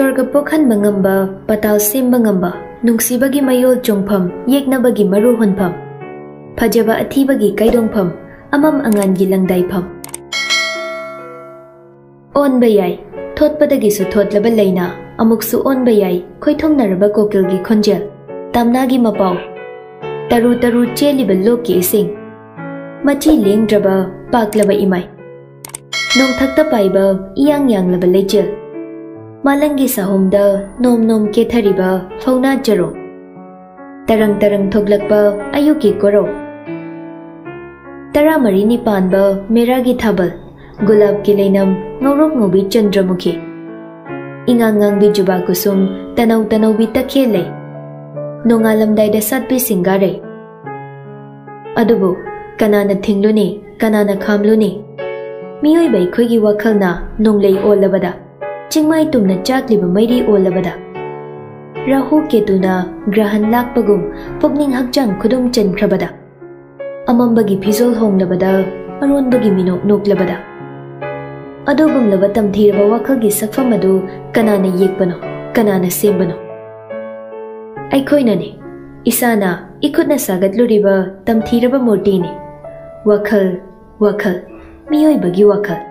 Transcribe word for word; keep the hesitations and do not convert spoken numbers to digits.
ꯁ꯭ꯋꯔꯒ ꯄꯣꯛꯍꯟꯕ ꯉꯝꯕ, ꯄꯇꯥꯜ ꯁꯦꯝꯕ ꯉꯝꯕ, ꯅꯨꯡꯁꯤꯕꯒꯤ ꯃꯌꯣꯜ ꯆꯣꯡꯐꯝ, ꯌꯦꯛꯅꯕꯒꯤ ꯃꯔꯨ ꯍꯨꯟꯐꯝ, ꯐꯖꯕ ꯑꯊꯤꯕꯒꯤ ꯀꯩꯗꯣꯡꯐꯝ, ꯑꯃꯝ ꯑꯉꯥꯟꯒꯤ ꯂꯪꯗꯥꯏꯐꯝ꯫ ꯑꯣꯟꯕ ꯌꯥꯏ, ꯊꯣꯠꯄꯗꯒꯤꯁꯨ ꯊꯣꯠꯂꯕ ꯂꯩꯅꯥ, ꯑꯃꯨꯛꯁꯨ ꯑꯣꯟꯕ ꯌꯥꯏ, ꯈꯣꯏꯊꯨꯝꯅꯔꯕ ꯀꯣꯀꯤꯜꯒꯤ ꯈꯣꯟꯖꯦꯜ, ꯇꯝꯅꯥꯒꯤ ꯃꯄꯥꯎ, ꯇꯔꯨ ꯇꯔꯨ ꯆꯦꯜꯂꯤꯕ ꯂꯣꯛꯀꯤ ꯏꯁꯤꯡ, ꯃꯆꯤ ꯂꯦꯡꯗ꯭ꯔꯕ ꯄꯥꯛꯂꯕ ꯏꯃꯥꯏ, ꯅꯣꯡꯊꯛꯇ ꯄꯥꯏꯕ ꯏꯌꯥꯡ ꯌꯥꯡꯂꯕ ꯂꯩꯆꯤꯜ, ꯃꯥꯂꯪꯒꯤ ꯁꯥꯍꯨꯝꯗ ꯅꯣꯝ ꯅꯣꯝ ꯀꯦꯊꯔꯤꯕ ꯐꯧꯅꯥ ꯆꯔꯣꯡ, ꯇꯔꯪ ꯇꯔꯪ ꯊꯣꯛꯂꯛꯄ ꯑꯌꯨꯛꯀꯤ ꯀꯣꯔꯧ, ꯇꯔꯥꯃꯔꯤꯅꯤ ꯄꯥꯟꯕ ꯃꯦꯔꯥꯒꯤ ꯊꯥꯕꯜ, ꯒꯨꯂꯥꯞꯀꯤ ꯂꯩꯅꯝ, ꯉꯧꯔꯣꯛ ꯉꯧꯕꯤ ꯆꯟꯗ꯭ꯔꯃꯨꯈꯤ, ꯏꯉꯥꯡ ꯉꯥꯡꯕꯤ ꯖꯨꯕꯥ ꯀꯨꯁꯨꯝ, ꯇꯅꯧ ꯇꯅꯧꯕꯤ ꯇꯈꯦꯜ ꯂꯩ, ꯅꯣꯡꯉꯥꯜꯂꯝꯗꯥꯏꯗ ꯁꯥꯠꯄꯤ ꯁꯤꯡꯒꯥꯔꯩ꯫ ꯑꯗꯨꯕꯨ ꯀꯅꯥꯅ ꯊꯤꯡꯂꯨꯅꯤ, ꯀꯅꯥꯅ ꯈꯥꯝꯂꯨꯅꯤ? ꯃꯤꯑꯣꯏꯕ ꯑꯩꯈꯣꯏꯒꯤ ꯋꯥꯈꯜꯅ ꯅꯣꯡꯂꯩ ꯑꯣꯜꯂꯕꯗ, ꯆꯤꯡꯃꯥꯏ ꯇꯨꯝꯅ ꯆꯥꯛꯂꯤꯕ ꯃꯩꯔꯤ ꯑꯣꯜꯂꯕꯗ, ꯔꯥꯍꯨ ꯀꯦꯇꯨꯅ ꯒ꯭ꯔꯍꯟ ꯂꯥꯛꯄꯒꯨꯝ ꯄꯨꯛꯅꯤꯡ ꯍꯛꯆꯥꯡ ꯈꯨꯗꯨꯝ ꯆꯟꯈ꯭ꯔꯕꯗ, ꯑꯃꯝꯕꯒꯤ ꯐꯤꯖꯣꯜ ꯍꯣꯡꯂꯕꯗ, ꯑꯔꯣꯟꯕꯒꯤ ꯃꯤꯅꯣꯛ ꯅꯣꯛꯂꯕꯗ, ꯑꯗꯨꯒꯨꯝꯂꯕ ꯇꯝꯊꯤꯔꯕ ꯋꯥꯈꯜꯒꯤ ꯁꯛꯐꯝ ꯑꯗꯨ ꯀꯅꯥꯅ ꯌꯦꯛꯄꯅꯣ, ꯀꯅꯥꯅ ꯁꯦꯝꯕꯅꯣ? ꯑꯩꯈꯣꯏꯅꯅꯤ, ꯏꯁꯥꯅ ꯏꯈꯨꯠꯅ ꯁꯥꯒꯠꯂꯨꯔꯤꯕ ꯇꯝꯊꯤꯔꯕ ꯃꯨꯔꯇꯤꯅꯤ꯫ ꯋꯥꯈꯜ, ꯋꯥꯈꯜ, ꯃꯤꯑꯣꯏꯕꯒꯤ ꯋꯥꯈꯜ꯫